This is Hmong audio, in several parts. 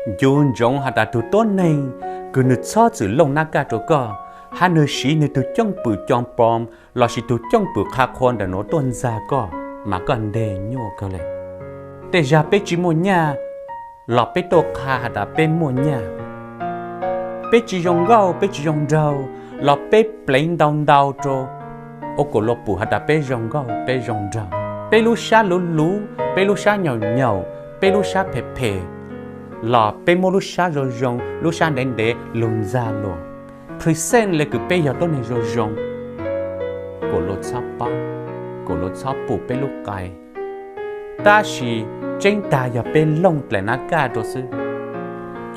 Ncu ntsoov has tas tug tuab neeg kws nwg txhob txwm looj nab kaj rua koj, hab nwg siv nwg tug cooj pwm coo pom lossis tug cooj pwm qha qhua ntawm nuav tuaj ntxag koj, mas koj nteeg nyuaj kawg le. Tej zag peb tsi muaj nyaj los peb tuaj qha has tas peb muaj nyaj. Peb tsi zoo nkauj, peb tsi zoo nraug los peb pleev ntau ntau rua ua kuas luas pum has tas peb zoo nkauj, peb zoo nraug. Peb lub sab luv luv, peb lub sab nyaum nyaum, peb lub sab phem phem, los peb muab lub sab zoo zoo, lub sab ntev ntev lug ntxag luas, present le kws peb yog tuab neeg zoo zoo, kuas luas txhob paub, kuas luas txhob pum peb lub qai. Tab sis tseeb tag yog peb looj dlaim nab kaj rua xwb.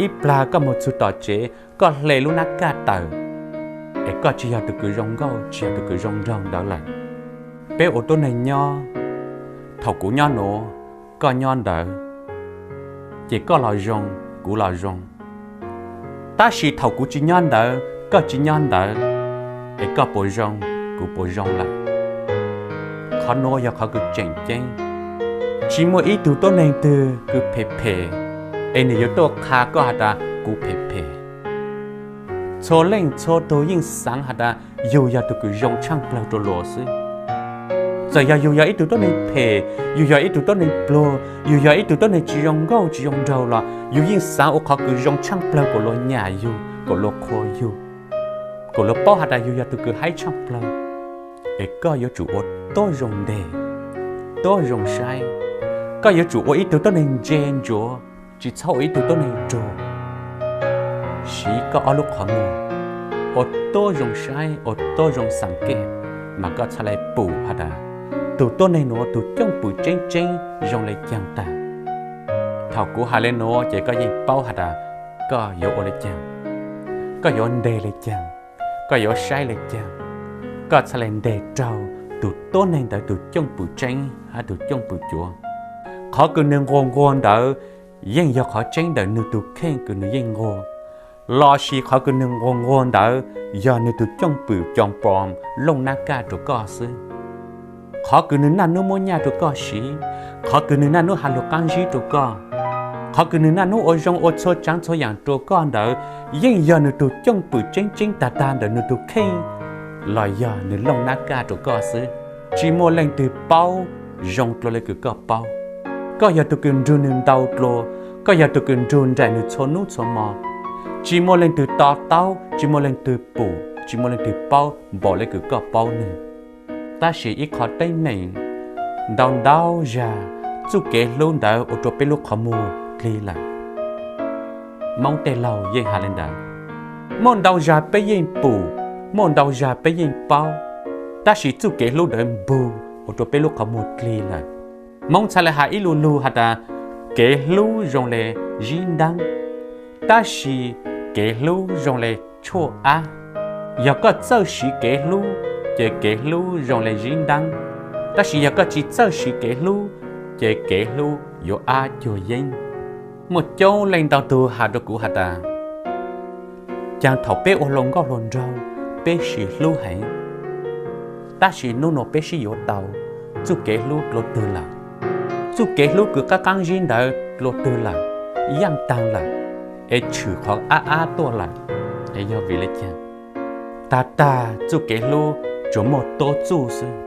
Ib plag koj moog txug tom tsev, koj hle lub nab kaj tawm, es koj tsi yog tug kws zoo nkauj, tsi yog tug kws zoo nraug ntawd lawm. Peb ua tuab neeg nyob, thaum kuv nyob nuav, koj nyob ntawd, ces koj los zoo, kuv los zoo. Tab sis thaum kuv tsi nyob ntawd, koj tsi nyob ntawd, es koj puas zoo, kuv puas zoo lawm? Qhov nuav yog qhov kws tseem ceeb. Tsi muaj ib tug tuab neeg twg kws phem phem, es nwg yuav tuaj qha koj has tas kuv phem phem. Txhua leej txhua tug yeej xaav has tas yug yog tug kws zoo tshaaj plawg rua luas xwb. Txawm yog yug yog ib tug tuab neeg phem, yug yog ib tug tuab neeg pluag, yug yog ib tug tuab neeg tsi zoo nkauj tsi zoo nraug los yug yeej xaav ua qhov kws zoo tshaaj plawg kuas luas nyam yug, kuas luas qhuas yug, kuas luas paub has tas yug yog tug kws haib tshaaj plawg. Es koj yuav tsum ua tuab zoo nteg, tuab zoo saib. Koj yuav tsum ua ib tug tuab neeg ntse ntsuav, tsi txhob ua ib tug tuab neeg ruag. Siv koj ob lub qhov muag, ua tuab zoo saib, ua tuab zoo xaam kej, mas koj txhaj le pum has tas tug tuab neeg nuav tug cooj pwm tseeb tseeb zoo le caag tag. Thaum kuv has le nuav ces koj yeej paub has tas koj yuav ua le caag, koj yuav nteg le caag, koj yuav saib le caag, koj txhaj le nteg raug tug tuab neeg ntawd tug cooj pwm tseeb hab tug cooj pwm cuav. Qhov kws nwg nquag nquag ntawd yeej yog qhov tseeb ntawm nwg tug kheej kws nwg yeej nquag, lossis qhov kws nwg nquag nquag ntawd yog nwg tug cooj pwm coo pom looj nab kaj rua koj xwb. Qhov kws nwg naj nub muab nyaj rua koj siv, qhov kws nwg naj nub has lug qaab zib rua koj, qhov kws nwg naj nub ua zoo ua txhua tsaav txhua yaam rua koj ntawd, yeej yog nwg tug cooj pwm tseeb tseeb tag tag ntawm nwg tug kheej, los yog nwg looj nab kaj rua koj xwb. Tsi muaj leej twg paub zoo dlua le kws koj paub. Koj yog tug kws nrug nwg ntau dlua, koj yog tug kws nrug nraim nwg txhua nub txhua mo. Tsi muaj leej twg to taub, tsi muaj leej twg pum, tsi muaj leej twg paub npaum le kws koj paub nwg. Tab sis ib qho teeb meem, ntau ntau zag txuj kev hlub ntawd ua rua peb lub qhov muag dlig lawm. Moob tej laug yeej has le ntawd. Muaj ntau zag peb yeej pum, muaj ntau zag peb yeej paub, tab sis txuj kev hlub ntawd npug ua rua peb lub qhov muag dlig lawm. Moob txhaj le has ib lu lug has tas, kev hlub zoo le zib ntaab, tab sis kev hlub zoo le tshuaj ab. Yog koj txawj siv kev hlub, ces kev hlub zoo le zib ntaab, tab sis yog koj tsi txawj siv kev hlub, ces kev hlub yuav ab cuag yeeb. Muaj coob leej ntau tug has rua kuv has tas, caag thaum peb ua hluas nkauj hluas nraug, peb sis hlub heev, tab sis nub nua peb sib yuav tau, txuj kev hlub dlua twg lawm? Txuj kev hlub kws qaab qaab zib ntawd dlua twg lawm? Yaaj taag lawm, es tshwm qhov ab ab tuaj lawm. Es yog vim le caag? Tag tag txuj kev hlub tsuas muaj tuab txuj xwb.